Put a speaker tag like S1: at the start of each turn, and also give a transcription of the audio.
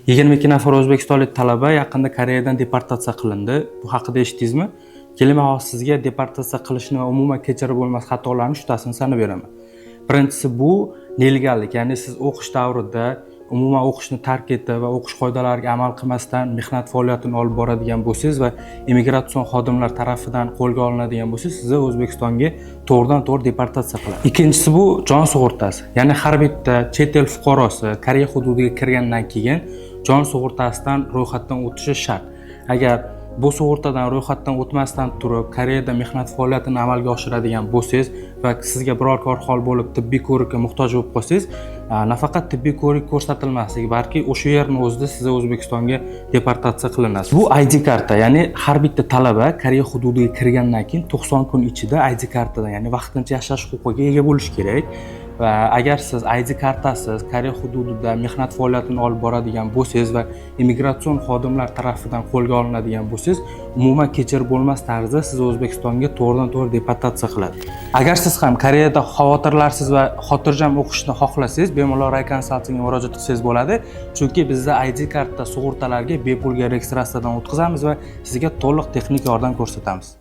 S1: 22 nafar o'zbekistonlik talaba yaqinda Koreyadan deportatsiya qilindi. Bu haqida eshitdingizmi? Keling, men hozir sizga deportatsiya qilishni va umuman kechirib bo'lmas xatolarni uchtasini sanab beraman. Birinchisi bu нелегал lik, ya'ni siz o'qish davrida umuman o'qishni tark etib va o'qish qoidalariga amal qilmasdan mehnat faoliyatini olib boradigan bo'lsangiz va immigratsion xodimlar tarafidan qo'lga olinadigan bo'lsangiz, sizni O'zbekistonga to'g'ridan to'g'ri deportatsiya qiladi. Ikkinchisi bu jon sug'urtasi. Ya'ni har bitta chet el fuqarosi Koreya hududiga kirgandan keyin jon sug'urtasidan ro'yxatdan o'tishi shart. Agar bu sug'urtadan ro'yxatdan o'tmasdan turib Koreyada mehnat faoliyatini amalga oshiradigan bo'lsangiz va sizga biror kor hol bo'lib, tibbiy ko'rikka muhtoj bo'lib qolsangiz, nafaqat tibbiy ko'rik ko'rsatilmasligi, balki o'sha yerni o'zida sizni O'zbekistonga deportatsiya qilinasiz. Bu ID karta, ya'ni har bitta talaba Koreya hududiga kirgandan keyin 90 kun ichida ID kartadan, ya'ni vaqtincha yashash huquqiga ega bo'lishi kerak. Va agar siz ID kartasiz Koreya hududida mehnat faoliyatini olib boradigan bo'lsangiz va immigratsion xodimlar tarafidan qo'lga olinadigan bo'lsangiz, umuman kechirib bo'lmas tarzda sizni O'zbekistonga to'g'ridan to'g'ri deportatsiya qiladi. Agar siz ham Koreyada xavotirlarsiz va xotirjam o'qishni xohlasangiz, bemalol Ray Consultingga murojaat qilsangiz bo'ladi, chunki bizda ID karta, sug'urtalarga bepulga registratsiyadan o'tkazamiz va sizga to'liq texnik yordam ko'rsatamiz.